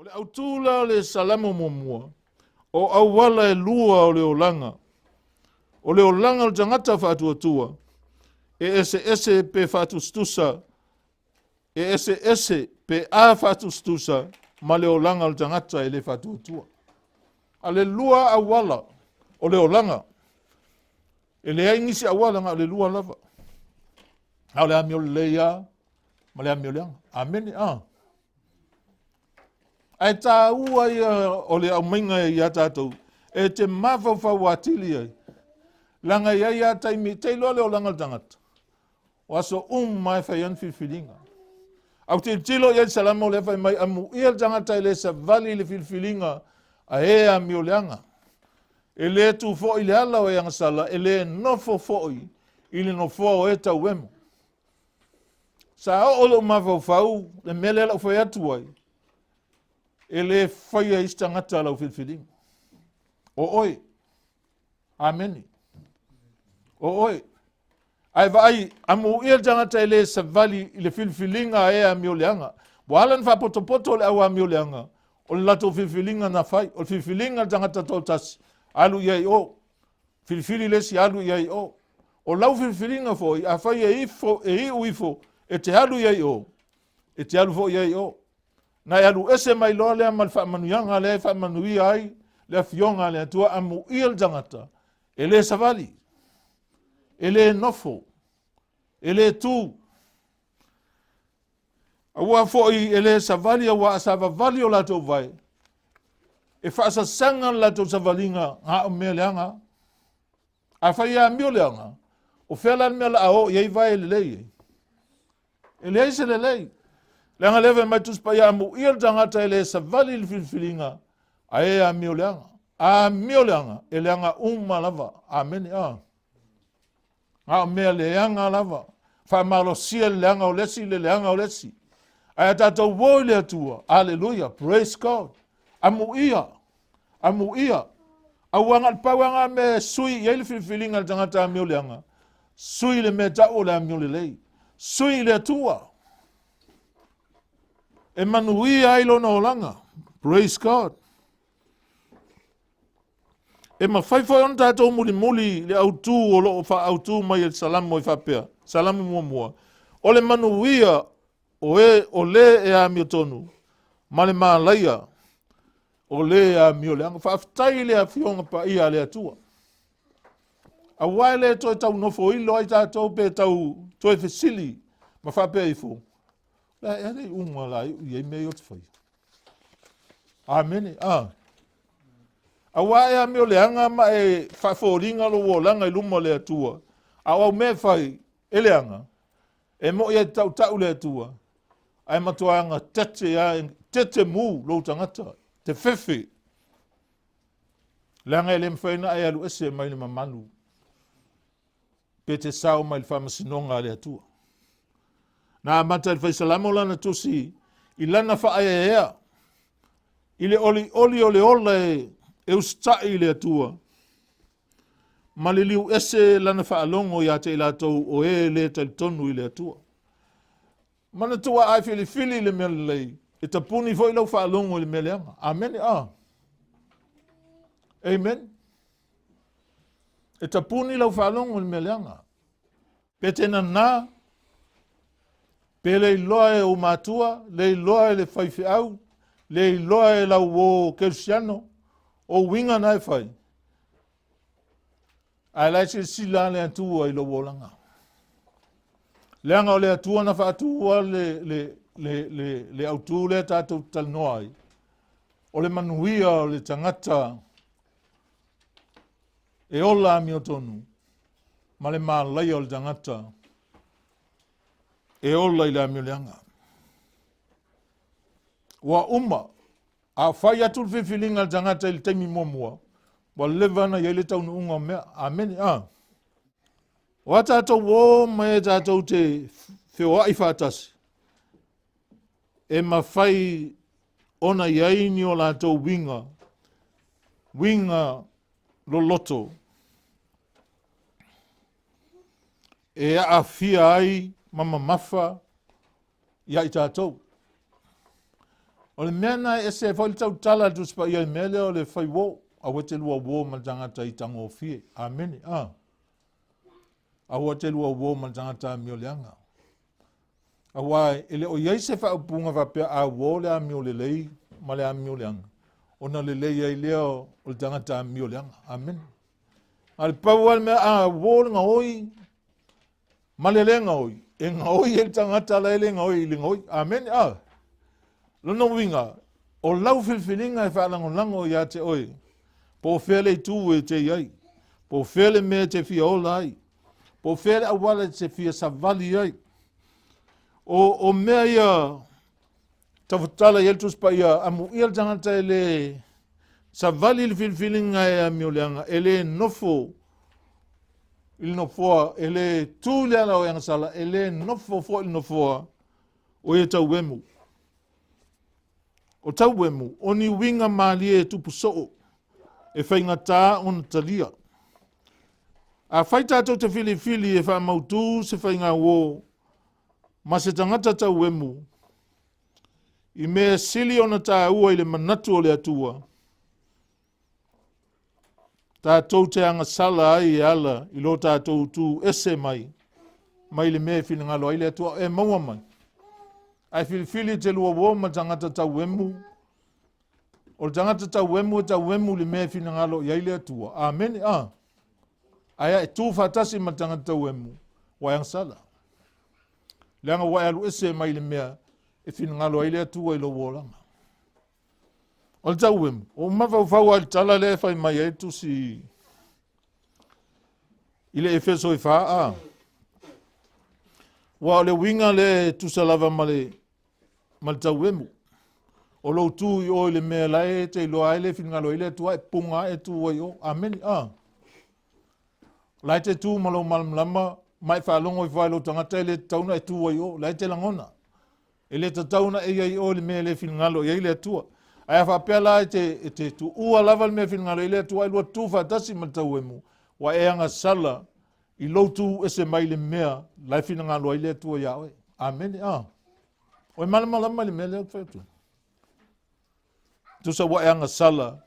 O le autū la o le Salamo muamua, o auala e lua o le olaga. O le olaga o le tagata faatuatua, e eseese pe faatusatusa, e eseese pe a faatusatusa ma le olaga o le tagata e le faatuatua. A le lua auala o le olaga, e leai nisi auala na o le lua lava. A o le amio lelei lava ma le amio leaga. Amene. A. Ae taua ia o le aumaiga ia tatou e te mafaufau atili ai. Leaga e i ai lava taimi, te iloa le olaga o le tagata. O aso uma e fai ai ni filifiliga. A ou tilotilo i ai i le Salamo lea fai mai, amuia le tagata e le savali i le filifiliga a e amio leaga. E le tu foi i le ala o e agasala, e le nofo foi i le nofoa o e tauemo. Sa oo lou mafaufau, le mea lea lau fai atu ai, e le faia isi tagata lau filifiliga. O oe. Amene. O oe. Ae vaai, amuia le tagata e le savali i le filifiliga a e amio leaga. Ua ala ona faapotopoto le au amio leaga, o le latou filifiliga na fai. O le filifiliga a le tagata toatasi, alu i ai i o. Filifili le isi, alu i ai i o. O lau filifiliga foi, afai e, ifo, e iu ifo, e te alu i ai i o, e te alu foi i ai i o. Na e alu ese mai loa lea ma le faamanuiaga lea e faamanuia ai le afioga a le Atua, amuia le tagata, e le savali, e le nofo, e le tu. Aua foi e le savali aua a savavali o latou vae, e faasasaga le latou savaliga a o mea leaga. Afai e amio leaga, o fea la le mea la a o i ai vae lelei ai? E leai se lelei. Leaga lea fai mai Tusi Paia, amuia le tagata e le savali i le filifiliga, a e amio leaga. Amio leaga, e leaga uma lava. Amene. A. A o mea leaga lava. Faamalosia le leaga o le isi, le leaga o le isi. Ae a tatou o i le Atua, aleluia, praise God. Amuia, amuia. Aua na o le pau lava na mea e sui i ai le filifiliga a le tagata amio leaga, sui le mea tau o le amio lelei, sui i le Atua. E manuia ai lona olaga. Praise God. E mafai foi ona tatou mulimuli le autū o lo o faautū mai e le Salamo e faapea, Salamo muamua, o le manuia o e o le e amiotonu ma le malaia o le e amio leaga. Faafetai i le Afioga Paia a le Atua. Aua e le toe tau nofoilo ai tatou pe tau toe fesili ma faapea ifo, la e le uga la iu i ai mea i o te fai. Amene. A. Aua e amio leaga ma e faafoliga lou olaga i luma o le Atua. A o au mea e fai, e leaga. E moi e tautau le Atua, ae matua aga tete a, tete mu lou tagata, te fefe. Leaga e le mafai ona e alu ese mai le mamalu pe te sao mai le faamasinoga a le Atua. Na amata i le Faisalamo lana tusi i lana faaeaea i le olioli o le ola e, e usitai i le Atua ma liliu ese lana faalogo ia te i latou o e le talitonu i le Atua. Manatua a e filifili i le mea lelei, e tapuni foi lau faalogo i le mea leaga. Amene. A. Amen. E tapuni lau faalogo i le mea leaga. Pe te nanā, pe le iloa e ou matua, le iloa e le faifeau, le iloa e lau uo kerisiano, o uiga na e fai. Ae la e silasila le Atua i lou olaga. Leaga o le Atua na faatuua le, le, le, le, le autū lea tatou te talanoa ai. O le manuia o le tagata e ola amiotonu ma le malaia o le tagata e ola i le amioleaga. Ua uma, a fai atu le filifiliga a le tagata i le taimi muamua, ua leva ona i ai le taunuuga o mea. Amene. A. O a tatou o ma e tatou te feoai faatasi, e mafai ona i ai ni o latou uiga, uiga loloto e aafia ai ma mamafa ia i tatou. O le mea na e ese ai foi le tautala a le Tusi Paia i le mea lea o le fai uo. Aua te lua uo ma le tagata i tagofie. Amene. Ah. Aua te lua uo ma le tagata amio leaga. Aua e le o i ai se faaupuga faapea a uo le amio lelei ma le amio leaga, ona lelei ai lea o le tagata amio leaga. Amene. A le pau lava le mea a uo le gaoi ma le le gaoi, e gaoi ai le tagata la e le gaoi i le gaoi. Amene. A. Lona uiga, o lau filifiliga e faalagolago ia te oe, po o fea le itu e te i ai, po o fea le mea e te fia ola ai, po o fea le auala e te fia savali ai. O mea ia taufatala i ai le Tusi Paia, amuia le tagata e le savali i le filifiliga e amioleaga, e le nofo i le nofoa, e le tu i le ala o e agasala, e le nofo foi i le nofoa o e tauemu. O tauemu, o ni uiga malie e tupu soo, e faigata ona talia. A fai tatou te filifili e faamautū se faigauō ma se tagata tauemu, i mea sili ona tāua i le manatu o le Atua, tatou te agasala ai e ala i lo tatou tu ese mai, mai le mea e finagalo ai le Atua e maua mai. Ae filifili te lua uo ma tagata tauemu, o le tagata tauemu e tauemu i le mea e finagalo i ai le Atua. Amene. A. Ae a e tu faatasi ma le tagata tauemu, ua e agasala. Leaga ua e alu ese mai le mea e finagalo ai le Atua i lou olaga. O le tauemu, o mafaufau lava i le tala lea e fai mai ai le tusi i le Efeso e 4 a. Ua o le uiga lea e tusa lava ma le, ma le tauemu. O lou tu i o i le mea la e te iloa ai le finagalo ai le Atua e punga e tu ai o. Amene. A. La e te tu ma lou malamalama ma e faalogo ifo ai lou tagata e le tatau ona e tu ai o. La e te lagona. E le tatau ona e i ai i o i le mea e le finagalo i ai le Atua. Ae a faapea la e te, e te tuua lava le mea e finagalo i ai le Atua, e lua tu faatasi ma le tauemu, ua e agasala i lou tu ese mai le mea la e finagalo ai le Atua iā oe. Amene. Ah. Oe malamalama i le mea lea ou te fai atu. Tusa ua e agasala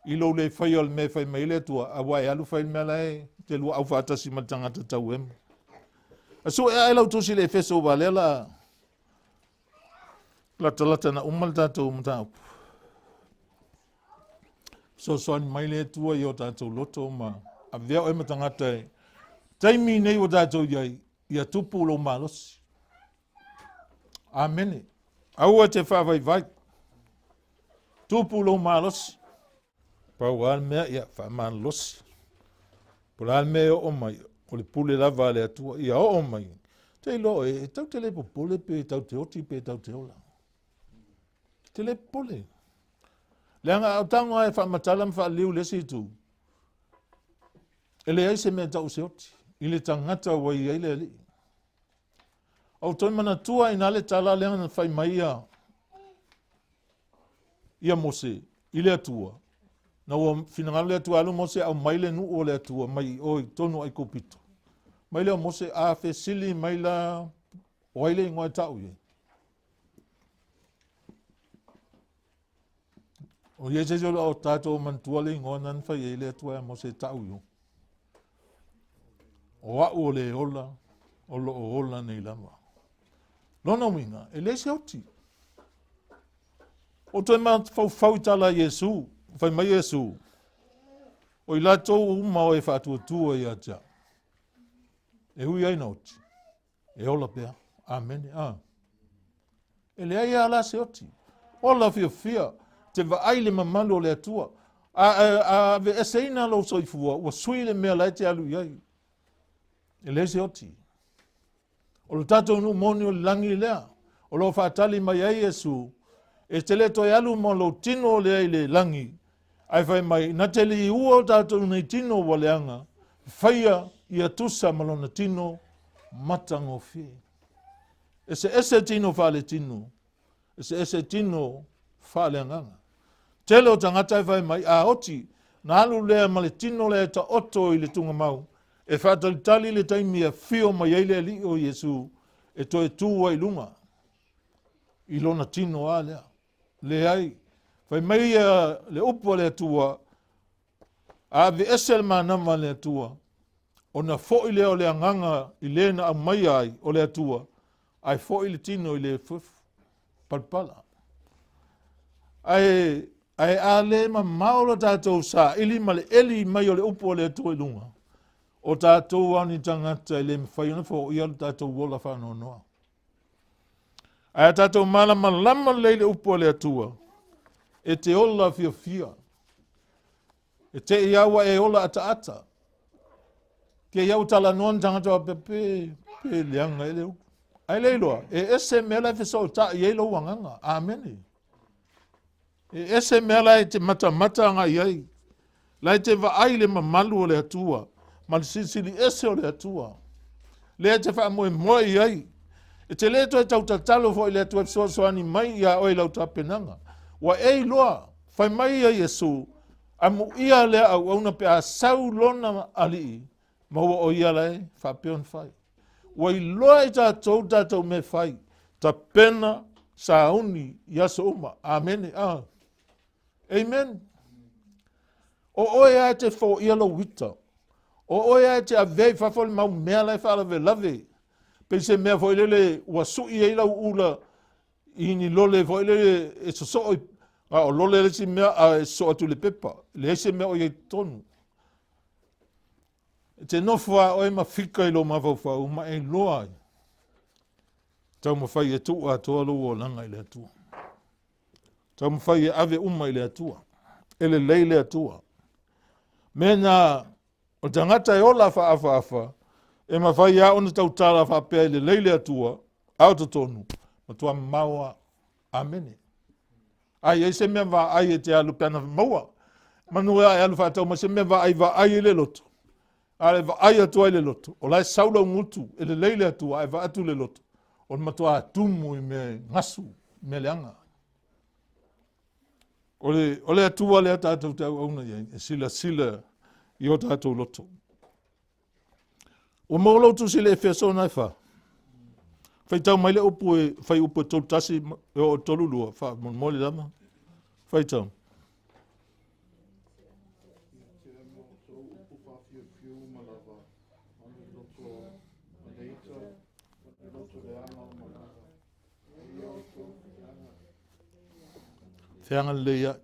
i lou le faia o le mea e fai mai ai le Atua, a ua e alu fai le mea la e te lua au faatasi ma le tagata tauemu. A sue ae lau tusi i le Efeso ua lea la latalata na uma le tatou mataupu. Fesoasoani mai le Atua i o tatou loto ma avea oe ma tagata e taimi nei ua tatou i ai, ia tupu lou malosi. Amene. Aua te faavaivai. Tupu lou malosi. Pau lava le mea, ia faamalosi. Po o le a le mea e oo mai, o le pule lava a le Atua, ia oo mai. Te iloa oe, e tau te le popole pe tau te oti pe tau te ola. Te le popole. Leaga a o tago lava e faamatala ma faaliliu i le isi itu, e leai se mea e tau o se oti i le tagata ua i ai le Alii. Ou toe manatua ina le tala lea na fai mai ia, ia Mose i le Atua. Na ua finagalo le Atua alu Mose au mai le nuu o le Atua mai i o i tonu Aikupito. Mai lea o Mose a fesili mai la o ai le igoa e tau i ai. O ia se o tatou manatua le igoa na fai ai le Atua ia Mose e tau i o. O au o le ola, o lo o ola nei lava. Lona uiga, e leai se oti. O toe mafaufau i tala a Iesu, fai mai Iesu, o i latou uma o e faatuatua ia te au, e ui ai na oti, E ola pea. Amene. A. E leai lava la se oti. Ola fiafia, te vaai le mamalu o le Atua. A, a, a aveeseina lou soifua, ua sui le mea la e te alu i ai. E leai se oti. O le tatou nuu moni o le lagi lea, o lo o faatali mai ai Iesu, e te le toe alu ma lou tino lea i le lagi, Ae fai mai, na te liua o tatou nei tino ua leaga, faia ia tusa ma lona tino matagofie. Eseese tino faaletino, eseese tino faaleagaga. Tele o tagata e fai mai, a oti, na alu lea ma le tino lea e taoto i le tugamau, e faatalitali le taimi e afio mai ai le Alii o Iesu e toe tu ai i luga, i lona tino a lea. Leai. Fai mai ia le upu a le Atua, a aveese le manava a le Atua, ona foi lea o le agaga i le na aumaia ai o le Atua, ae foi le tino i le efuefu palapala. Ae, ae a le mamao lo tatou saili ma le eli mai o le upu a le Atua i luga, o tatou lava ni tagata e le mafai ona foia lo tatou ola faanoanoa. Ae a tatou malamalama lelei i le upu a le Atua, e te ola fiafia. E te i au e ola ataata. Te i au talanoa ni tagata faapea pe, pe leaga e le upu. Ae le iloa, e ese mea la e fesootai ai lou agaga. Amene. E ese mea la e te matamata agai ai. La e te vaai le mamalu o le Atua ma le silisili ese o le Atua. Lea e te faamoemoe i ai. E te le toe tautatalo foi i le Atua e fesoasoani mai iā oe i lau tapenaga. Ua e iloa, fai mai ia Iesu, amuia lea auauna pe a sau lona alii, maua o ia la e faapea ona fai. Ua iloa i tatou le tatou mea e fai, tapena sauni i aso uma. Amene. Ah. Amen. O oe lava e te foia lou ita. O oe lava e te avea i fafo le mau mea la e faalavelave. Pei se mea foi lele ua sui ai lau ula i ni lole foi lele e sosoo i, a o lole le isi mea a e sosoo atu i le pepa. Leai se mea o i ai i totonu. E te nofo lava oe ma fika i lou mafaufau ma e iloa ai. Taumafai e tuu atoa lou olaga i le Atua. Taumafai e ave uma i le Atua. E lelei le Atua. Mea na o le tagata e ola faaafaafa, e mafai lava ona tautala faapea e lelei le Atua, a o totonu, matua mamao lava. Amene. A i ai se mea vaai e te alu pe ana maua, manu e alu faatau mai se mea vaai vaai i le loto, a le vaai atu ai le loto, o la e sau lau gutu, e lelei le Atua, ae vaai atu le loto, o le matua tumu i mea gasu, i mea leaga. O le, o le Atua lea tatou te auauna i ai, e silasila i o tatou loto. Ua maua lou tusi i le Efeso na e fa. Faitau mai le upu e fai upu e 31 e oo 32 faamolemole lava. Faitau. Feaga lelei ai.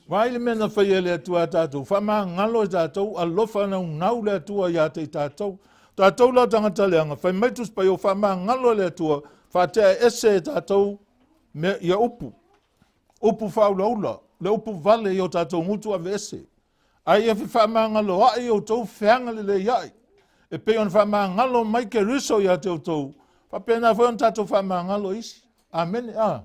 Vaai le mea na faia e le Atua a tatou, faamagalo e tatou, alofa naunau le Atua ia te i tatou. Tatou la tagata leaga, fai mai Tusi Paia, faamagalo e le Atua, faatea ese e tatou mea, ia upu, upu faaulaula, le upu vale i o tatou gutu aveese. Ae ia fefaamagaloaʻi outou feagaleleiaʻi, e pei ona faamagalo mai Keriso ia te outou, faapena foi ona tatou faamagalo isi. Amene. A.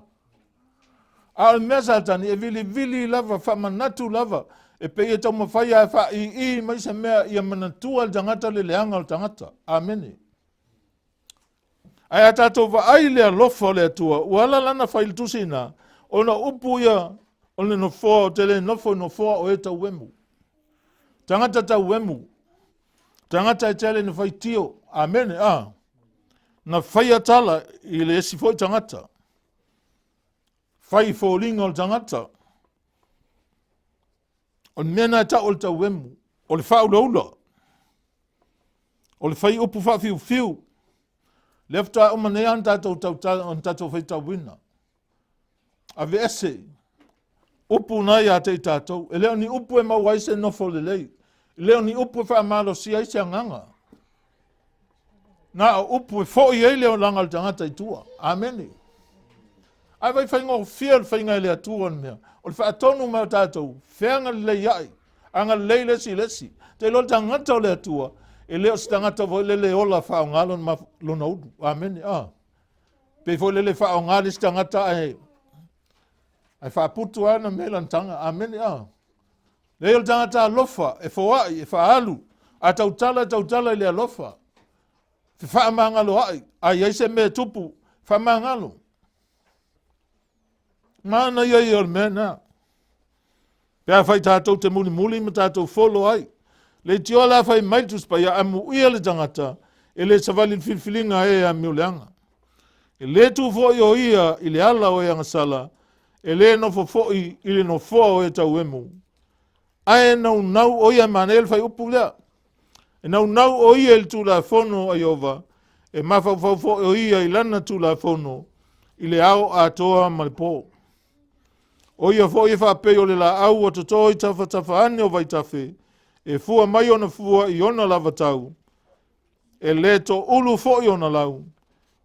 A o le mea Satani, e vilivili lava, faamanatu lava, e pei e taumafai lava e faaiii mai se mea ia manatua le tagata le leaga o le tagata. Amene. Ae a tatou vaai i le alofa o le Atua, ua ala lana fai le tusi ina, ona upu ia o le nofoa, o te le nofo i nofoa o e tauemu. Tagata tauemu, tagata e tele na faitio, amene, a. Na faia tala i le isi foi tagata. Fai foliga o le tagata. O le mea na e tau o le tauemu, o le faaulaula, o le fai upu faafiufiu. Lea faatoa uma nei ona tatou tautala, ona tatou faitauina. Aveese upu na ia te i tatou. E le o ni upu e maua ai se nofo lelei. E le o ni upu e faamalosia ai se agaga. Na o upu e foi ai le olaga o le tagata i tua. Amene. Ae vai faigofie le faiga e le Atua le mea. O le faatonu mai o tatou, feaga lelei ai, agalelei le isi i le isi. Te iloa le tagata o le Atua, e le o se tagata foi lele ola faaaoga lona, lona ulu. Amene. Ah. Pei foi lele faaaoga le isi tagata ae, ae faaputu lava na mea i lana taga. Amene. Ah. Leai o le tagata alofa, e foai, e faaalu, a tautala e tautala i le alofa. Fefaamagaloaʻi, a i ai se mea e tupu, faamagalo. Manaia ia o le mea na. Pe a fai tatou te mulimuli ma tatou folo ai. Leitioa la fai mai le Tusi Paia, amuia le tagata e le savali i le filifiliga a e amio leaga. E le tu foi o ia i le ala o e agasala, e le nofo foi i le nofoa o e tauemu. Ae naunau o ia, manaia le fuaiupu lea, e naunau o ia i le Tulafono a Ieova, e mafaufau foi o ia i lana Tulafono i le ao atoa ma le po. O ia foi e faapei o le laau ua toto i tafatafa ane o vaitafe, e fua mai ona fua i ona lava tau, e le toulu foi ona lau,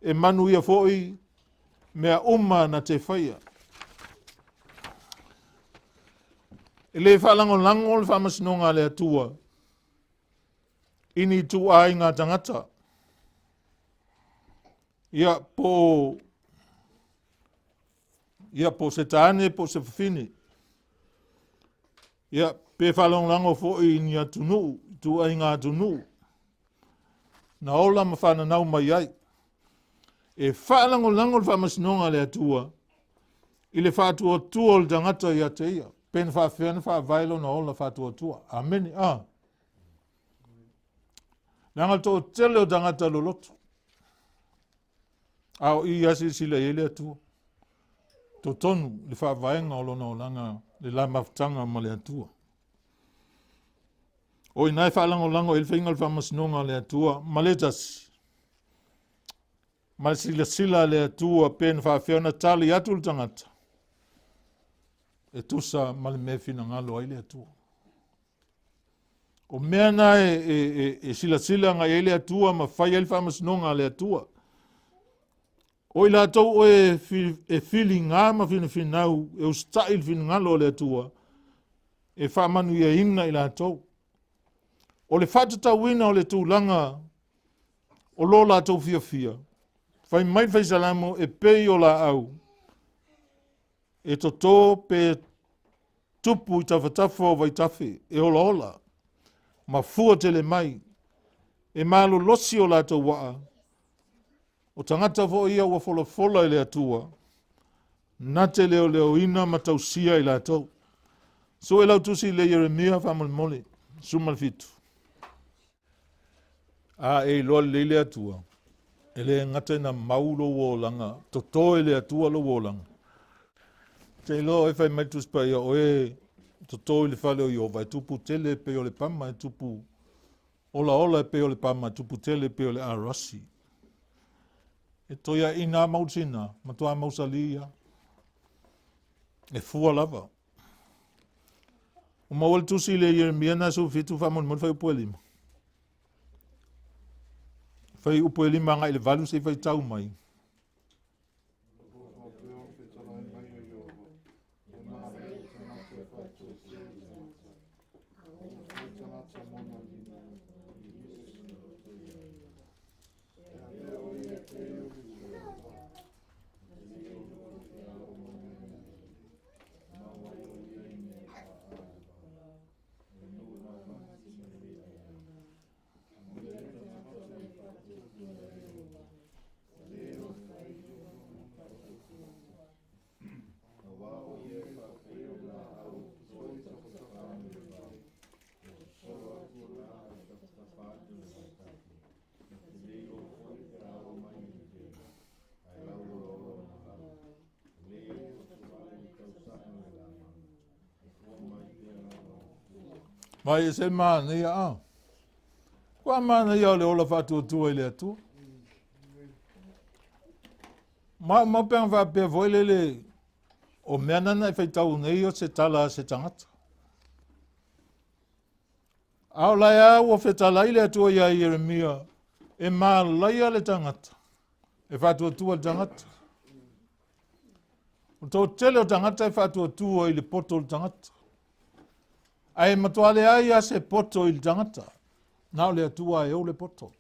e manuia foi mea uma na te faia. E le faalagolago le faamasinoga a le Atua i ni ituaiga tagata. Ia po ia po se tane po se fafine. Ia pe faalagolago foi i ni atunuu, ituaiga atunuu na ola ma fananau mai ai. E faalagolago le faamasinoga a le Atua i le faatuatua o le tagata ia te ia, pe na faafefea ona faavae lona ola faatuatua. Amene. A. Leaga le toatele o tagata loloto, a o i lava silasila i ai le Atua, totonu le faavaega o lona olaga, le la mafutaga ma le Atua. O i ina e faalagolago ai le faiga o le faamasinoga a le Atua ma le tasi, ma le silasila a le Atua pe na faafefea ona tali atu le tagata e tusa ma le mea e finagalo ai le Atua. O mea na e silasila agai ai le Atua ma fai ai le faamasinoga a le Atua. O i latou oe e filiga ma finafinau e usitai le finagalo o le Atua, e faamanuiaina i latou. O le faatatauina o le tulaga o lo latou fiafia, fai mai le Fai Salamo e pei o laau e toto pe tupu i tafatafa o vaitafe, e olaola ma fua tele mai, e malolosi o latou waa, o tagata foi ia ua folafola i le Atua, na te leoleoina ma tausia i latou. Sue lau tusi i le Ieremia faamolemole, 17. A e iloa lelei le Atua, e le gata ina mau lou olaga, toto e le Atua lou olaga. Te iloa e fai mai le Tusi Paia, o e toto i le fale o Ieova, e tupu tele e pei o le pama, e tupu olaola e pei o le pama, e tupu tele e pei o le arasi. E toeaiina lava mausina, matua mausali lava. E fua lava. Ua maua le tusi le Ieremia na 17 faamolemole fuaiupu e 5. Fuaiupu e 5 agai i le 8 se i faitau mai. Mai e se manaia a. Kua manaia o le ola faatuatua i le Atua. Ma ma pe faapea foi lele o mea nana e faitau nei o se tala a se tagata. A o lae a ua fetalai le Atua iā Ieremia e malaia le tagata, e faatuatua le tagata. O le toatele o tagata e faatuatua i le poto o le tagata. Ae matua leai lava se poto i le tagata. Na o le Atua e ou le poto.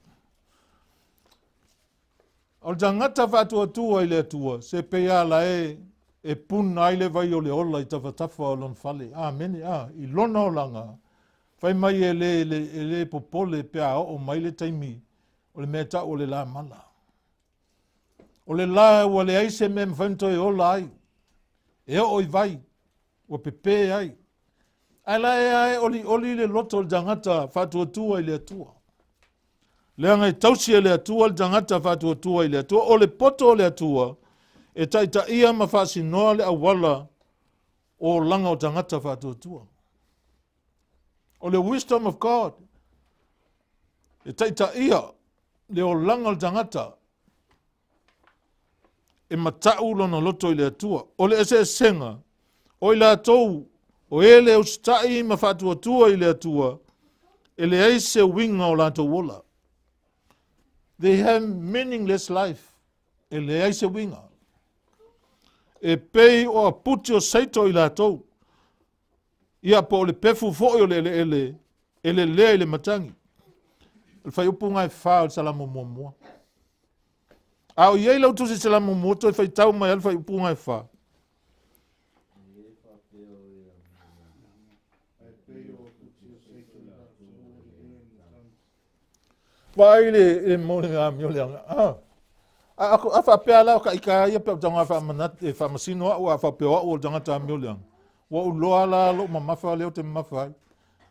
O le tagata faatuatua i le Atua, se pei lava la e puna ai le vai o le ola i tafatafa o lona fale. Amene. A, i lona olaga, fai mai e le popole pe a oo mai le taimi o le mea e tau o le la mala. O le la ua leai se mea e mafai ona toe ola ai, e oo i vai, ua pepe ai. Ae la e a e olioli le loto o le tagata faatuatua i le Atua. Leaga e tausi e le Atua le tagata faatuatua i le Atua. O le poto o le Atua e taitaia ma faasinoa le auala o olaga o tagata faatuatua. O le wisdom of God e taitaia le olaga o le tagata e matau lona loto i le Atua. O le eseesega o i latou o e le usitai ma faatuatua i le Atua, e leai se uiga o latou ola. They have meaningless life. E leai se uiga. E pei o aputi o saito i latou. Ia po o le pefu foi o le eleele e lelea i le matagi. O le faaiupu e 4 o le Salamo muamua. A o i ai lau tusi Salamo muamua, toe faitau mai le faaiupu e 4. Vaai le mo le amio le aga. Ah. A, a faapea la o ka ika ia pe o tanga faamanat e faamasino au a faapea au o le tagata amio le aga. Ua ou loa la lou mamafa lea ou te mamafa ai.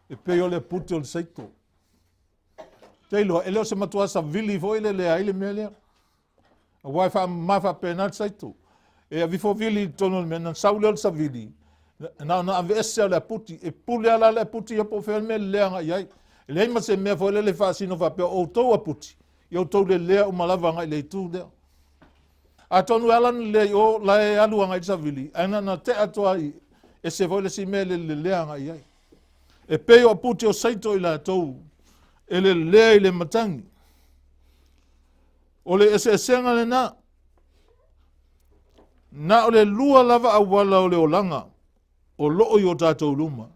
E pei o le pute o le saito. Te iloa, e le o se matua savili foi le leai le mea lea. Aua e faamama faapena le saito. E avifo vili i totonu o le mea, na sau lea o le savili, na ona aveese o le aputi. E pule ala le aputi ia po o fea le mea lelea agai i ai. E leai ma se mea foi lele faasino faapea o outou aputi, ia outou lelea uma lava agai i le itu lea. Atonu e ala ona lelea i o, la e alu agai i le savili, ae na ona tea atu lava i ese foi le isi mea e le lelea agai i ai. E pei o aputi o saito i latou e lelea i le matagi. O le eseesega lena. Na o le lua lava auala o le olaga o loo i o tatou luma.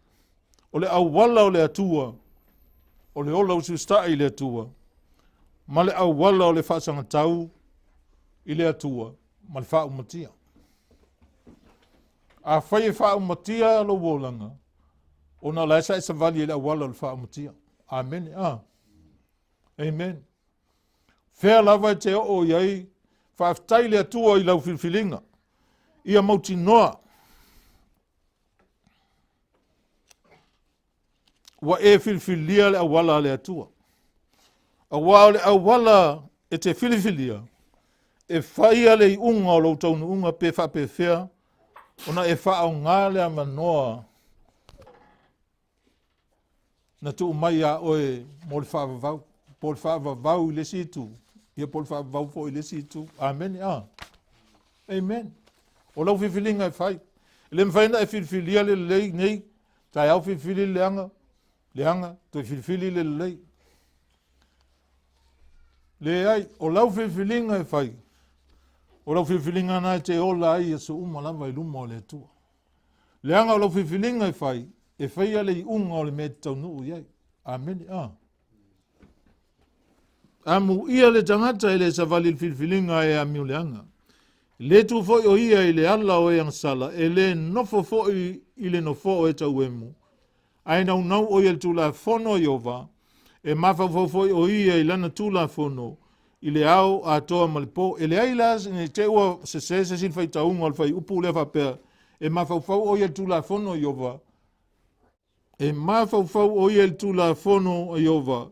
O le auala o le Atua, o le ola usiusitai i le Atua, ma le auala o le faasagatau i le Atua ma le faaumatia. Afai e faaumatia lou olaga, ona o la e sa e savali i le auala o le faaumatia. Amene. Ah. Amen. Fea lava e te oo i ai, faafetai le Atua i lau filifiliga. Ia mautinoa ua e filifilia le auala a le Atua. Aua o le auala e te filifilia, e faia le iuga o lou taunuuga pe faapefea ona e faaaoga le avanoa na tuu mai ia oe mo le faavavau, po o le faavavau i le isi itu, ia po o le faavavau foi i le isi itu. Amene. Ah. Amen. O lau filifiliga e fai. E le mafai ona e filifilia le lelei nei, taeao filifili le leaga, leaga, toe filifili le lelei. Leai, o lau filifiliga e fai. O lau filifiliga na e te ola ai i aso uma lava i luma o le Atua. Leaga o lau filifiliga e fai, e faia le iuga o le mea e te taunuu i ai. Amene. Ah. Amuia le tagata e le savali i le filifiliga e amio leaga. E le tu foi o ia i le ala o e agasala, e le nofo foi i le nofoa o e tauemu, ae naunau o ia i le tulafono a Ieova, e mafaufau foi o ia i lana tulafono i le ao atoa ma le po. E leai la ne i te i ua sese se isi i le faitauga o le fuaiupu lea faapea, e mafaufau o ia i le tulafono a Ieova, E mafaufau o ia i le Tulafono a Ieova,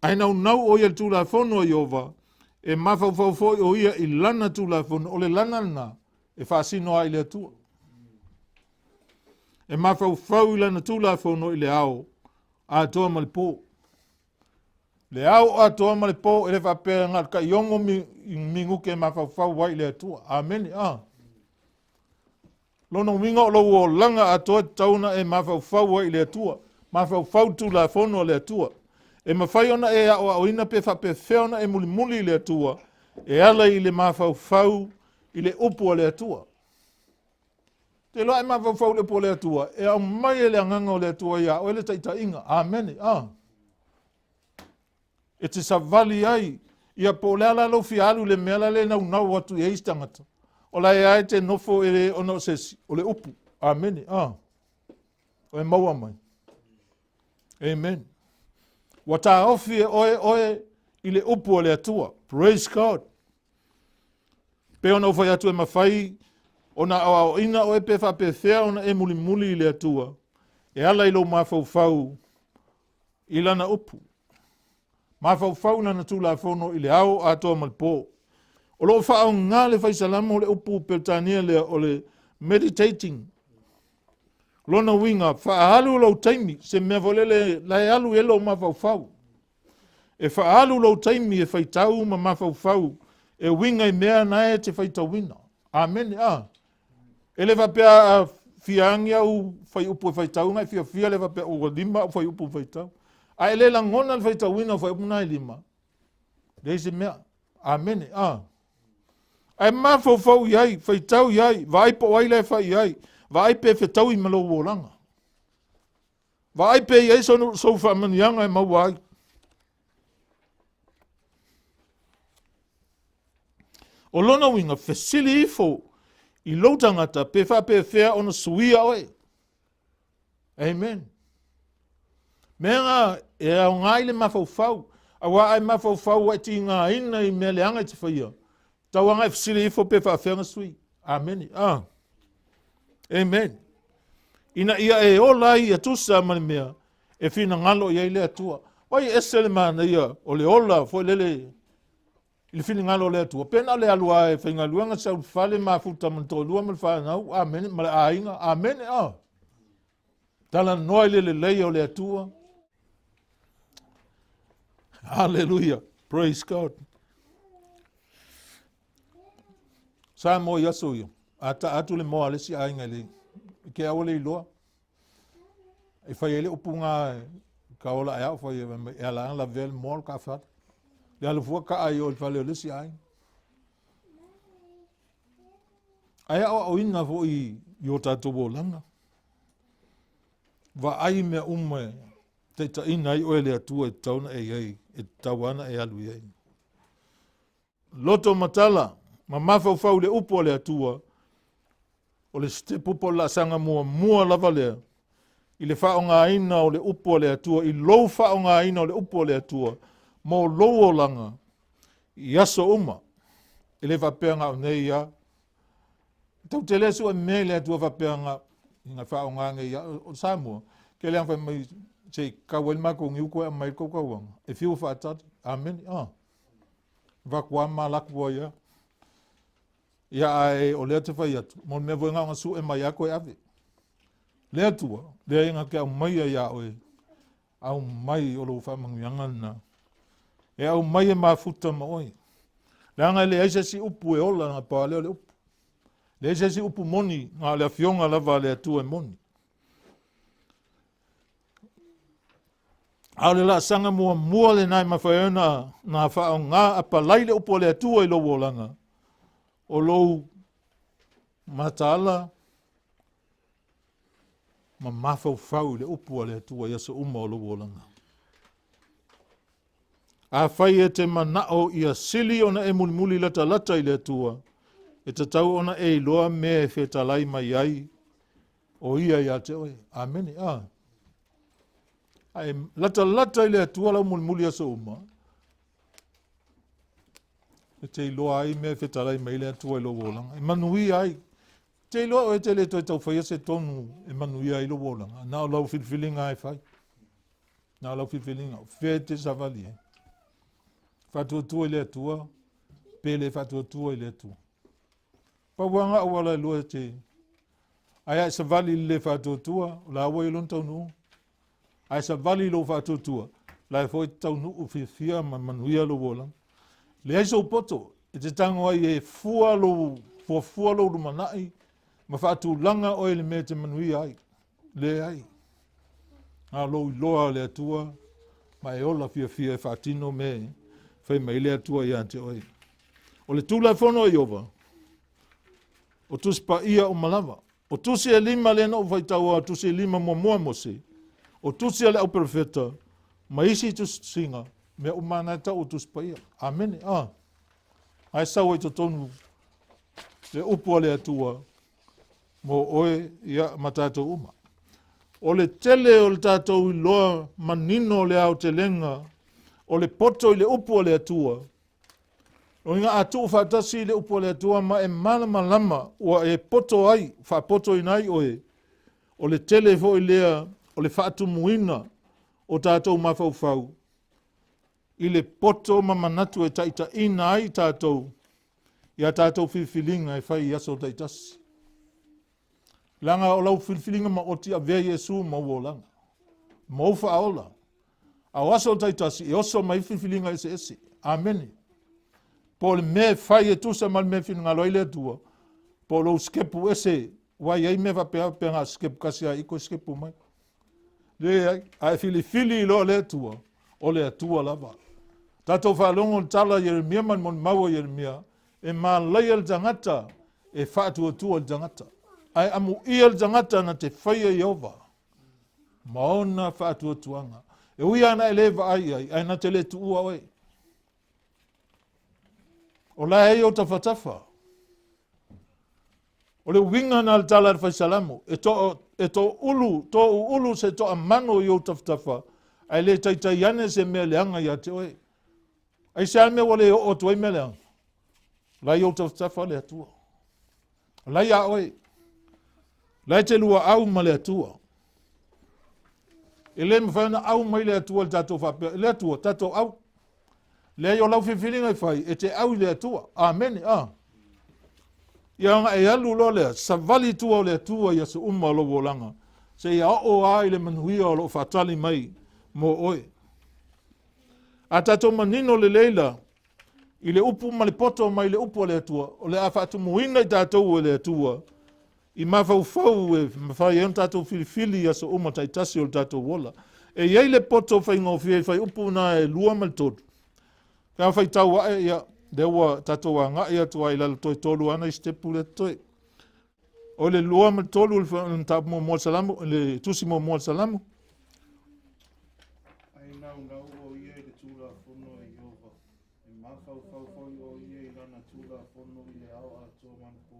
ae naunau o ia i le Tulafono a Ieova, e mafaufau foi o ia i lana Tulafono, o le lana lena e faasino ai i le Atua. E mafaufau i lana Tulafono i le ao atoa ma le po. Le ao atoa ma le po, e le faapea na o le taiono minute e mafaufau ai i le Atua. Amene. Ah. Lona uiga o lou olaga atoa e tatau ona e mafaufau ai i le Atua, mafaufau i le Tulafono a le Atua. E mafai ona e aoaoina pe faapefea ona e mulimuli i le Atua e ala i le mafaufau i le upu a le Atua. Te iloa e mafaufau i le upu a le Atua, e aumai e le Agaga o le Atua ia oe le taitaiga. Amene. Ah. E te savali ai, ia po o le a la lou fia alu i le mea la le naunau atu i ai isi tagata. O la e a e te nofo e le ona o se isi, o le upu. Amene. Ah. O e maua mai. Amen. Ua taofi e oe oe i le upu a le Atua. Praise God. Pei ona ou fai atu e mafai ona aoaoina oe pe faapefea ona e mulimuli i le Atua. E ala i lou mafaufau i lana upu. Mafaufau i lana tulafono i le ao atoa ma le po. O lo o faaaoga le faisalamo le upu Peretania lea o le meditating. Lona uiga, faaalu lou taimi, se mea foi lele la e alu i ai lou mafaufau. E faaalu lou taimi e faitau ma mafaufau e uiga i mea na e te faitauina. Amene. A. E le faapea a fia agi au fuaiupu e faitau ona e fiafia lea faapea ua lima au fuaiupu e faitau. A e le lagona le faitauina o fuaiupu na e lima, leai se mea. Amene. A. Ae mafaufau i ai, faitau i ai, vaai po o ai la e fai i ai, vaai pe fetaui ma lou olaga. Vaai pe i ai sou faamanuiaga e maua ai. O lona uiga, fesili ifo i lou tagata pe faapefea ona suia oe. Amen. Mea na e aoga i le mafaufau, aua a e mafaufau ua e tigaina i mea leaga e te faia, tau aga e fesili ifo pe faafefea ona sui. Amene. Ah. Amen. Ina ia e ola ai ia tusa ma le mea e finagalo i ai le Atua. Vai ese le manaia o le ola foi lele i le finagalo o le Atua. Pe na o le alu lava e faigaluega sau i le fale mafuta ma le toalua ma le fanau, amene, ma le aiga, amene, ah. Talanoa i le lelei o le Atua. Hallelujah. Praise God. Samoa i aso ia, a taa atu le moa a le isi aiga i le, i ke aua le iloa. E fai ai le upu ngā ka ola e au fai e mai, e ala ana lavea le moa o le kaafale. Le alu fua kaa i o i le fale o le isi aiga. Ae aoaoina foi i o tatou olaga. Vaai mea uma e taitaiina ai oe e le Atua e tatau ona e i ai, e tatau ana e alu i ai. Loto matala ma mafaufau i le upu a le Atua, o le sitepu po o le laasaga muamua lava lea i le faaaogaina o le upu a le Atua, i lou faaaogaina o le upu a le Atua mo lou olaga i aso uma. E le faapea na o nei lava. Tou te le sue mea i le Atua faapea na ina faaaoga nei ia o Samoa. Ke le fai mai se i kau ai le matou niu koe aumai le tou tauaga. E fiu faatali. Amene. Ah. Vaku a ma laku ai a. Ia ae o lea te fai atu, mo le mea foi na ona sue mai a koe ave. Le Atua, lea ia na te aumaia ia oe, aumai o lou faamanuiaga lena. E aumai e mafuta ma oe. Leaga e leai se isi upu e ola na pau lea o le upu. Leai se isi upu moni, na o le afioga lava a le Atua e moni. A o le laasaga muamua lena e mafai ai ona na faaaoga apalai le upu a le Atua i lou olaga, o lou mataala ma mafaufau i le upu a le Atua i aso uma o lou olaga. Afai e te manao ia sili ona e mulimuli latalata i le Atua, e tatau ona e iloa mea e fetalai mai ai o ia ia te oe. Amene. A. Ae latalata i le Atua lau mulimuli aso uma, e te iloa ai mea e fetalai mai le Atua i lou olaga. E manuia ai. Te iloa oe te le toe taufaia se tonu e manuia ai lou olaga. Na o lau filifiliga e fai. Na o lau filifiliga. Fea e te savali ai. Faatuatua i le Atua, pe le faatuatua i le Atua. Pau lava na auala e lua e te ae a e savali i le le faatuatua, o la ua i lona taunuuga. Ae savali i lou faatuatua, la e foi te taunuu fiafia ma manuia lou olaga. Leai sou poto e te tago ai e fua lou, fuafua lou lumanai ma faatulaga oe i le mea e te manuia ai. Leai. Na o lou iloa o le Atua ma e ola fiafia e faatino mea e fai mai le Atua ia te oe. O le Tulafono a Ieova, o Tusi Paia uma lava. O tusi e lima lea na ou faitaua, o tusi e lima muamua a Mose, o tusi a le auperofeta, ma isi tusitusiga, mea uma na e tau o Tusi Paia. Amene. Ah. Ae sau ai totonu le upu a le Atua mo oe ia ma tatou uma. O le tele o le tatou iloa manino o le aotelega o le poto i le upu a le Atua, O ina a tuu faatasi le upu a le Atua ma e malamalama ua e poto ai, faapotoina ai oe, o le tele foi lea o le faatumuina o tatou mafaufau i le poto ma manatu e taitaiina ai tatou i a tatou filifiliga e fai i aso taitasi. Leaga o lau filifiliga maoti avea Iesu ma ou olaga, ma ou faaola. A o aso taitasi e oso mai filifiliga eseese. Amene. Po o le mea e fai e tusa ma le mea e finagalo ai le Atua, po o lou sikepu ese, ua i ai mea faapea pe na o se sikepu tasi lava i toe sikepu mai. Leai, a e filifili loa le Atua, o le Atua lava. Tatou faalogo le tala a Ieremia ma le molimau a Ieremia, e malaia le tagata e faatuatua i le tagata, ae amuia le tagata na te faia Ieova ma ona faatuatuaga. E ui lava na e le vaai i ai, ae na te le tuua oe. O la e i ou tafatafa. O le uiga na le tala a le faisalamo, e to, e to ulu, to uulu se toamano i ou tafatafa, ae le taitai ane se mea leaga ia te oe. Aisea mea ua le oo atu ai mea leaga? La i ou tafatafa le Atua. La iā oe. La e te luaau ma le Atua. E le mafai ona au mai le Atua i le tatou faapea. Le Atua, tatou au. Leai o lau filifiliga e fai, e te au i le Atua. Amene. Ah. Ia ona e alu loa lea, savali i tua o le Atua i aso uma o lou olaga, seia oo lava i le manuia o lo o faatali mai mo oe. A tatou manino lelei la, i le upu ma le poto mai le upu a le Atua, o le a faatumuina i tatou e le Atua, i mafaufau e mafai ai ona tatou filifili i aso uma taitasi o le tatou ola. E i ai le poto faigofie i fuaiupu na e 2 ma le 3. Pe a faitau ae, ia, lea ua tatou agai atu ai i lalo toe tolu lava nai sitepu lea totoe. O le 2 ma le 3 o le mataupu muamua o le Salamo, le tusi muamua o le Salamo. Ai naunau o ia i le Tulafono a Ieova, e mafaufau foi o ia i lana Tulafono i le ao atoa ma le po.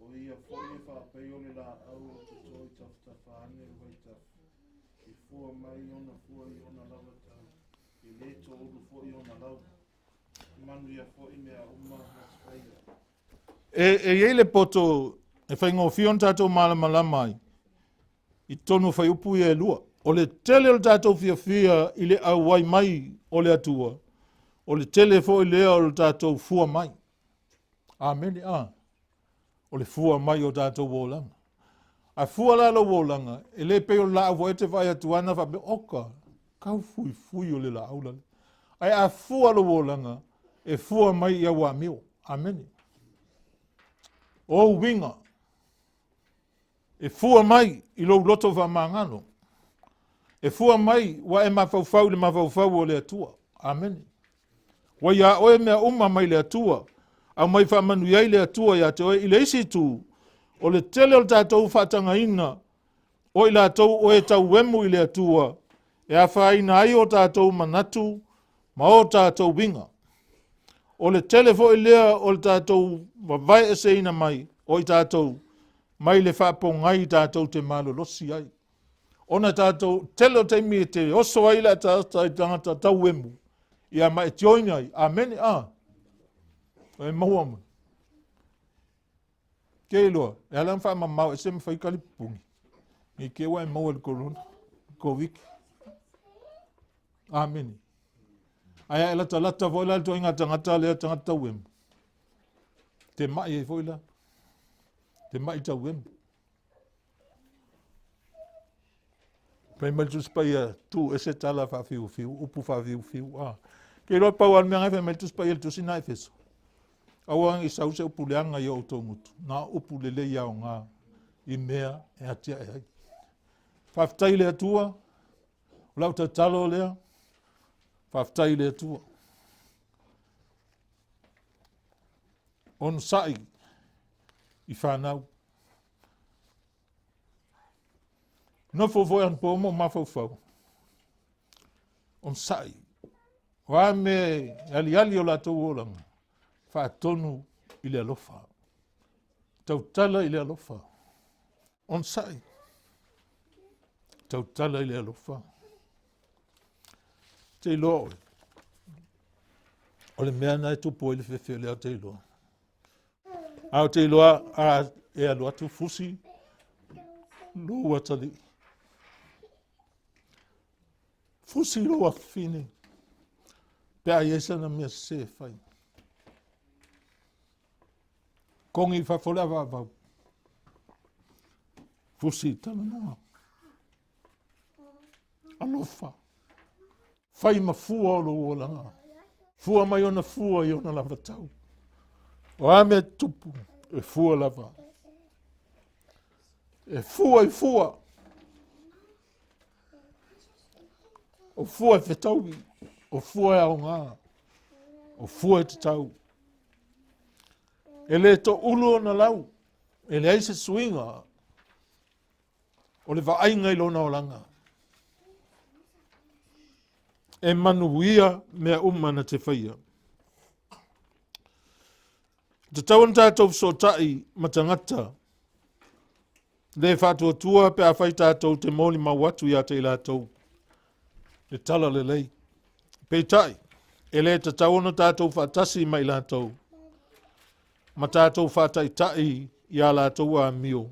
O ia foi e faapei o le laau o toto i tafatafa ane o vaitafe, e fua mai ona fua i ona lava tau, e le toulu foi ona lau. E manuia foi mea uma na te faia. E i ai le poto e faigofie ona tatou malamalama ai i totonu o fuaiupu ia e lua. O le tele o le tatou fiafia i le auai mai o le Atua, o le tele foi lea o le tatou fua mai. Amene. A. O le fua mai o tatou olaga. A fua la lou olaga, e le pei o le laau foi e te vaai atu ana faapea, oka, kau fuifui o le laau lale. Ae a fua lou olaga, e fua mai i au amio. Amene. O ou uiga, e fua mai i lou loto faamagalo. E fua mai ua e mafaufau i le mafaufau o le Atua. Amene. Ua iā oe mea uma mai le Atua, aumai faamanuia ai le Atua ia te oe. I le isi itu, o le tele o le tatou faatagaina o i latou o e tauemu i le Atua, e afaina ai o tatou manatu ma o tatou uiga. O le tele foi lea o le tatou vavaeeseina mai o i tatou mai le faapogai tatou te malolosi ai. Ona tatou tele o taimi e te oso ai le ataata i tagata tauemu, ia ma e join ai. Amene. A. E maua mai. Ke iloa, e ala ona faamamao ese ma fai kalipupuni. Nei te ua e maua i le corona, Covid. Amene. Ae a e latalata foi la i le ituaiga tagata lea, tagata tauemu, te mai ai foi la. Te mai tauemu. Fai mai le Tusi Paia, tuu ese tala faafiufiu, upu faafiufiu. Ah. Ke iloa pau lava le mea na fai mai le Tusi Paia i le Tusi na Efeso. Aua ne i sau se upu leaga i o outou gutu, na o upu lelei aoga i mea e atiae ai. Faafetai i le Atua, o lau tatalo lea, faafetai i le Atua. Onosai i fanau. Nofo foi anapo ma ou mafaufau. Onosai. O a mea e aliali o latou olaga, faatonu i le alofa. Tautala i le alofa. Onosai. Tautala i le alofa. Te iloa oe. O le mea na e tupu ai le fefe o lea te iloa. A ou te iloa a e alu atu fusi lou atalii. Fusi lou afafine pe a i ai sana mea sese e fai. Kogi i fafo le avaavau. Fusi i talanoa. Alofa. Fai ma fua o lou olaga. Fua mai ona fua i ona lava tau. O a mea tupu, e fua lava. E fua i fua. O fua e fetaui, o fua e aoga, o fua e tatau. E le toulu ona lau, e leai se suiga o le vaaiga i lona olaga. E manuia mea uma na te faia. E tatau ona tatou fesootai ma tagata le faatuatua pe afai tatou te molimau atu ia te i latou le tala lelei. Peitai, e le tatau ona tatou faatasi ma i latou ma tatou faataitai i a latou amio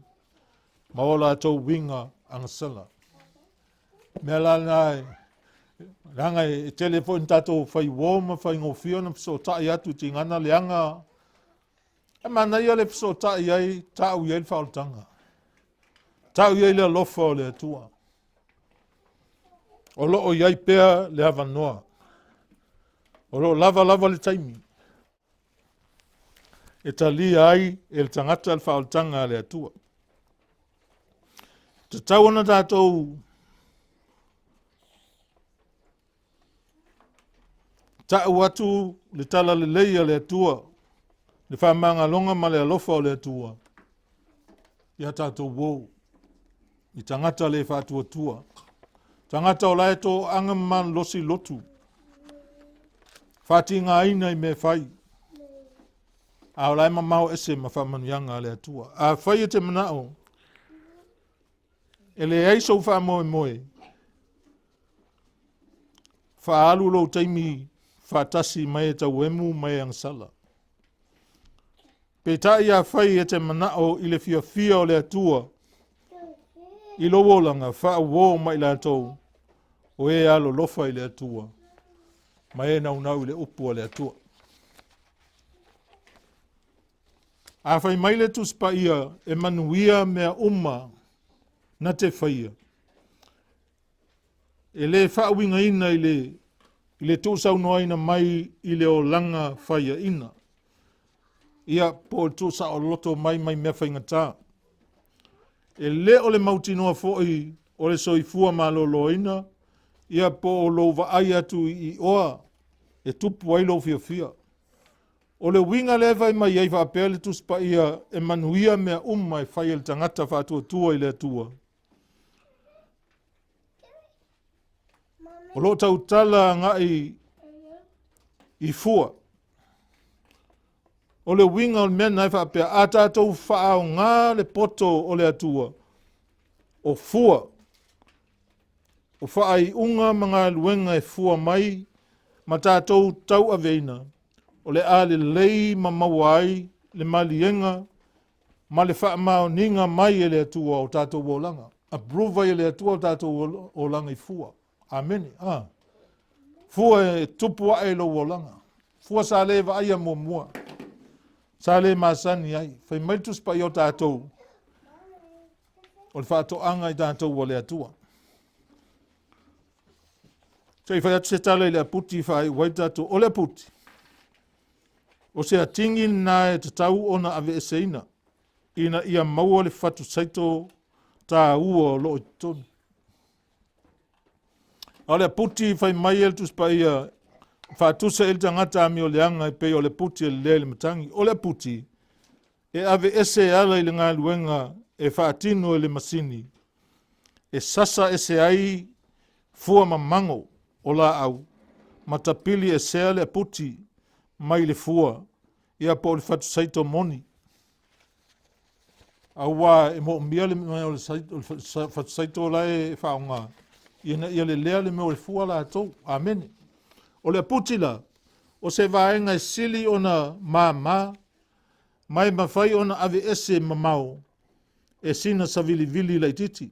ma o latou uiga agasala. Mea la lena e leaga e tele foi na tatou fai uo ma faigofie ona fesootai atu i tigana leaga. E manaia le fesootai ai, tau i ai le faaolataga. Tau i ai le alofa o le Atua. O lo o i ai pea le avanoa. O lo o lava lava le taimi e talia ai e le tagata le faaolataga a le Atua. Tatau ona tatou Ta'u atu le talalelei a le Atua, le faamagaloga ma le alofa o le Atua ia tatou uo i tagata le faatuatua, tagata o la e toaga ma malolosi lotu, faatigaina i mea fai, a o la e mamao ese ma faamanuiaga a le Atua. Afai e te manao E leai sou faamoemoe. Faaalu lou taimi faatasi ma e tauemu ma e agasala. Peitai afai e te manao i le fiafia o le Atua i lou olaga, faauo ma i latou o e alolofa i le Atua ma e naunau i le upu a le Atua. A fai mai le Tusi Paia e manuia mea uma na te faia, e le faauigaina i le, i le tuusaunoaina mai i le olaga faiaina, ia po o le tuusaoloto mai mai mea faigata. E le o le mautinoa foi o le soifua maloloina, ia po o lou vaai atu i ioa e tupu ai lou fiafia. O le uiga lea e fai mai ai faapea le Tusi Paia e manuia mea uma e fai e le tagata faatuatua i le Atua. O lo o tautala agai i fua. O le uiga o le mea na e faapea, a tatou faaaoga le poto o le Atua, o fua, o faaiuga ma galuega e fua mai ma tatou tauaveina, o le a lelei ma maua ai le maliega ma le faamaoniga mai e le Atua o tatou olaga. Approve ai e le Atua o tatou olaga i fua. Amene. Ah. Fua e tupu ae i lou olaga. Fua sa le vaaia muamua. Sa le masani ai. Fai mai le Tusi Paia o tatou, o le faatoaga i tatou a le Atua. Se i fai atu se tala i le aputi i faaiu ai tatou. O le aputi, o se atigi lena e tatau ona aveeseina ina ia maua le fatu saito taua o lo o i totonu. A o le aputi fai mai e le Tusi Paia, faatusa i le tagata amioleaga e pei o le aputi e lelea i le matagi. O le aputi, e aveese e ala i le galuega e faatino e le masini, e sasa ese ai fua mamago o laau ma tapili esea le aputi mai le fua, ia po o le fatusaito moni. Aua e moomia le mea o le fatusaito la e faaaoga ina ia lelea le mea o le fua latou. Amene. O le aputi la, o se vaega e sili ona māmā ma e mafai ona aveese mamao e sina savilivili laitiiti.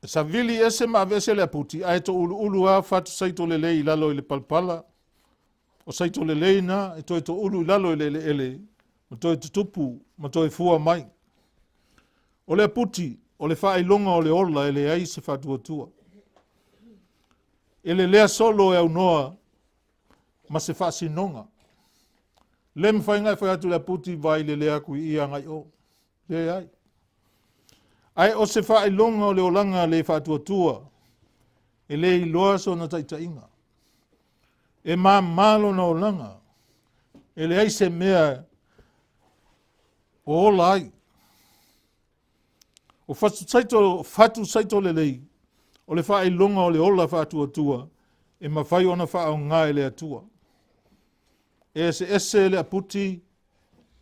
E savili ese ma aveese le aputi, ae touluulu lava fatu saito lelei i lalo i le palapala. O saito lelei na e toe toulu i lalo i le eleele ma toe tutupu ma toe fua mai. O le aputi, o le faailoga o le ola e leai se faatuatua. E lelea solo e aunoa ma se faasinoga. Le mafai ona e fai atu i le aputi vai lelea atu i i agai o. Leai. Ae o se faailoga o le olaga le faatuatua, e le iloa sona taitaiga. E māmā lona olaga, e leai se mea o ola ai. O fatu saito, fatu saito lelei, o le faailoga o le ola faatuatua e mafai ona faaaoga e le Atua. E eseese le aputi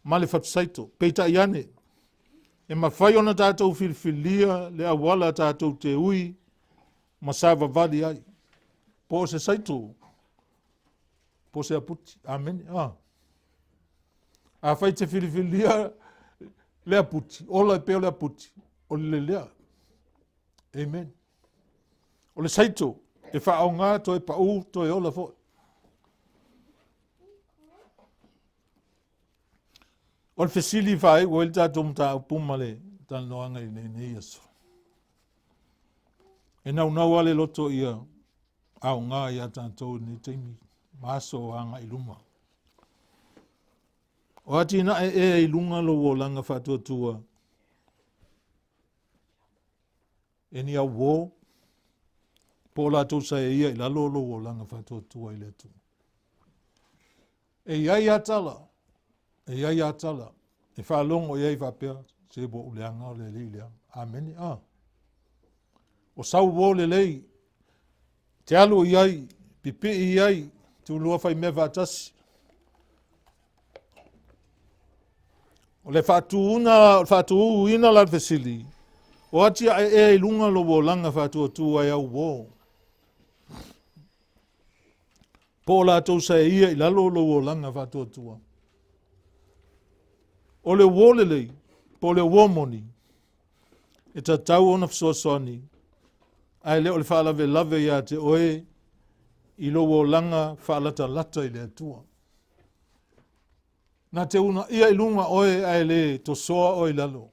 ma le fatusaito. Peitai ane, e mafai ona tatou filifilia le auala tatou te ui ma savavali ai. Po o se saito, po o se aputi. Amene. Ah. Afai te filifilia le aputi, ola e pea o le aputi, o le lelea. Amen. O le saito, e faaaoga toe pau, toe ola foi. O le fesili faaiu ai le tatou mataupu ma le talanoaga i lenei aso. E naunau lava le loto ia aoga ia tatou i lenei taimi ma aso o agai i luma. O atinae ea i luga lou olaga faatuatua e ni au uō po o latou saeia i lalo o lou olaga faatuatua i le Atua. E i ai lava tala, e i ai lava tala e faalogo i ai faapea, se ua ou leaga o le alii leaga. Amene. Ah. O sau uō lelei, te alu i ai, pipii i ai, tulua fai mea faatasi. O le faatuina, o le faatuina la le fesili, o atiae ea i luga lou olaga faatuatua e au uō. Po o latou saeia i lalo o lou olaga faatuatua. O le uō lelei, po o le uō moni, e tatau ona fesoasoani, ae le o le faalavelave ia te oe i lou olaga faalatalata i le Atua. Na te uunaia i luga oe ae le tosoa oe i lalo.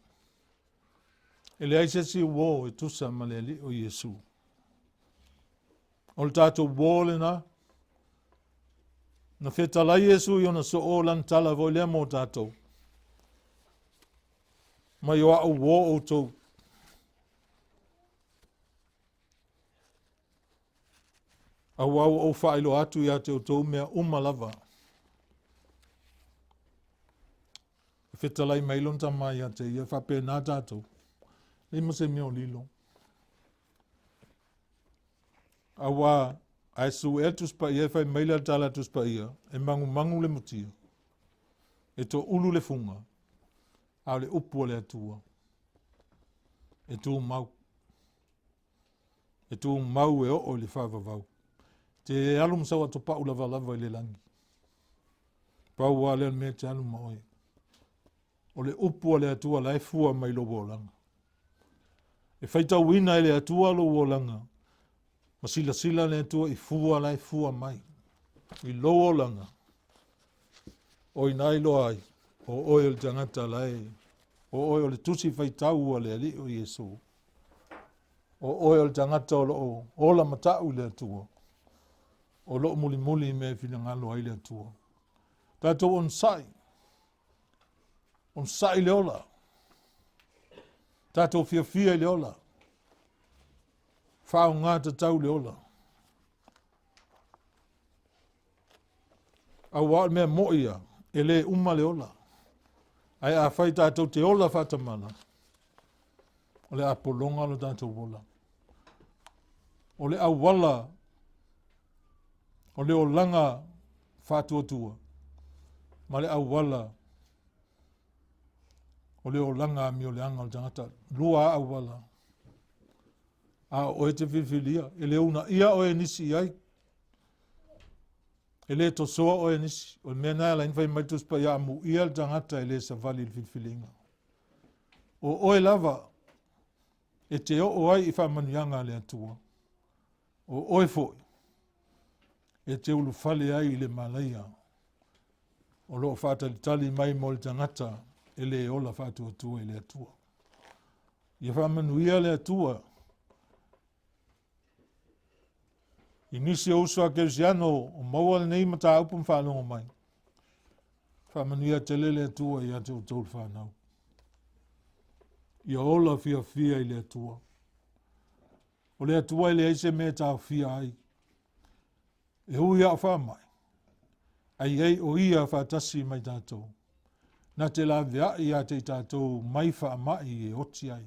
E leai se isi uō e tusa ma le Alii o Iesu. O le tatou uō lena. Na fetalai Iesu i ona soo lana tala foi lea mo tatou. Mai o a'u uō outou. Auā ua ou faailoa atu ia te outou mea uma lava. E fetalai mai lona tama ia te ia, faapena tatou. Leai ma se mea o lilo. Auā, a e suʻe le Tusi Paia e fai mai le tala a le Tusi Paia, e magumagu le mutia, e toulu le fuga, a o le upu a le Atua, e tumau. E tumau e oo i le faavavau. Te alu ma sau atopau lavalava i le lagi. Pau lava lea o le mea e te alu ma oe. O le upu a le Atua la e fua mai lou olaga. E faitauina e le Atua lou olaga, ma silasila le Atua i fua la e fua mai i lou olaga. O ina iloa ai, o oe o le tagata la e, o oe o le tusi faitau a le Alii o Iesu. O oe o le tagata o loo ola matau i le Atua, o loo mulimuli i mea e finagalo ai le Atua. Tatou onosai, onosai le ola, tatou fiafia i le ola, faaaoga tatau le ola. Auā o le mea moʻi ia, e le uma le ola. Ae afai tatou te ola faatamala, o le a pologa lo tatou ola. O le auala o le olaga faatuatua ma le auala o le olaga amioleaga o le tagata. Lua auala. A o oe e te filifilia, e le uunaia oe e nisi i ai. E le tosoa oe e nisi. O le mea lena e ala ai ona fai mai le Tusi Paia, amuia le tagata e le savali i le filifiliga. O oe lava E te oo ai i faamanuiaga a le Atua, o oe foi e te ulufale ai i le malaia o lo o faatalitali mai mo le tagata e le ola faatuatua i le Atua. Ia faamanuia le Atua i nisi o uso a Kerisiano o maua lenei mataupu ma faalogo mai. Faamanuia tele le Atua ia te outou le fanau. Ia ola fiafia i le Atua. O le Atua e leai se mea e taofia ai. E ui a o faamai, ae i ai o Ia faatasi ma i tatou. Na te laveai ia te i tatou mai faamai e oti ai.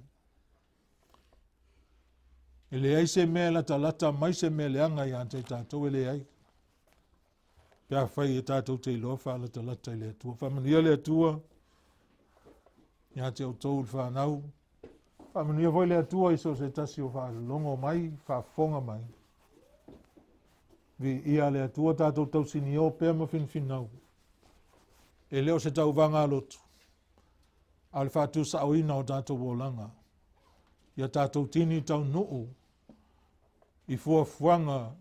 E leai se mea e latalata mai se mea leaga ia te i tatou, e leai. Pe afai e tatou te iloa faalatalata i le Atua. Faamanuia le Atua ia te outou le fanau. Faamanuia foi le Atua i so o se tasi o faalogo mai, faafofoga mai. Viia le Atua, tatou tausinio pea ma finafinau. E le o se tauvaga a lotu, a o le faatusaoina o tatou olaga. Ia tatou tini taunuu i fuafuaga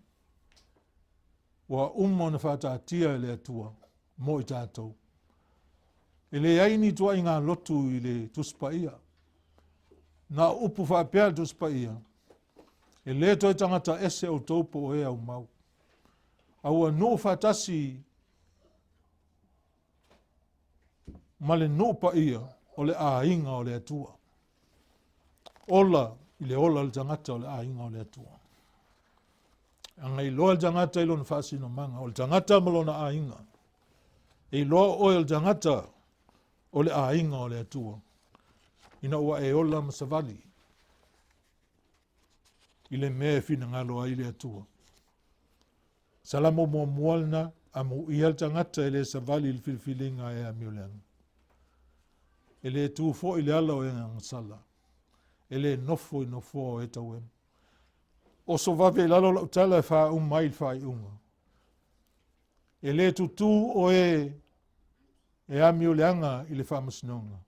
ua uma ona faataatia e le Atua mo i tatou. E leai ni tuuaiga lotu i le Tusi Paia. Na o upu faapea le Tusi Paia, e le toe tagata ese outou po o e aumau. A ua nuu faatasi ma le nuu paia o le aiga o le Atua. Ola i le ola o le tagata o le aiga o le Atua. Aga iloa le tagata i lona faasinomaga, o le tagata ma lona aiga. E iloa oe o le tagata o le aiga o le Atua, ina ua e ola ma savali i le mea e finagalo ai le Atua. Salamo muamua lena, amuia le tagata e le savali i le filifiliga e amioleaga. E le tu foi le ala o e agasala, e le nofo i nofoa o e tauema. Oso vave i lalo lau tala e faauma ai le faaiuga. E le tutū oe e amioleaga i le faamasinoga.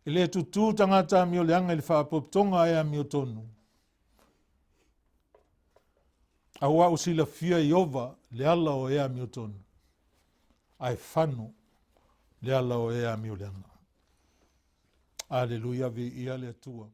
E le tutū tagata amioleaga i le faapotopotoga e amiotonu. Aua ua silafia e Ieova le ala o e amiotonu, ae fano le ala o e amioleaga. Aleluia, viia le Atua.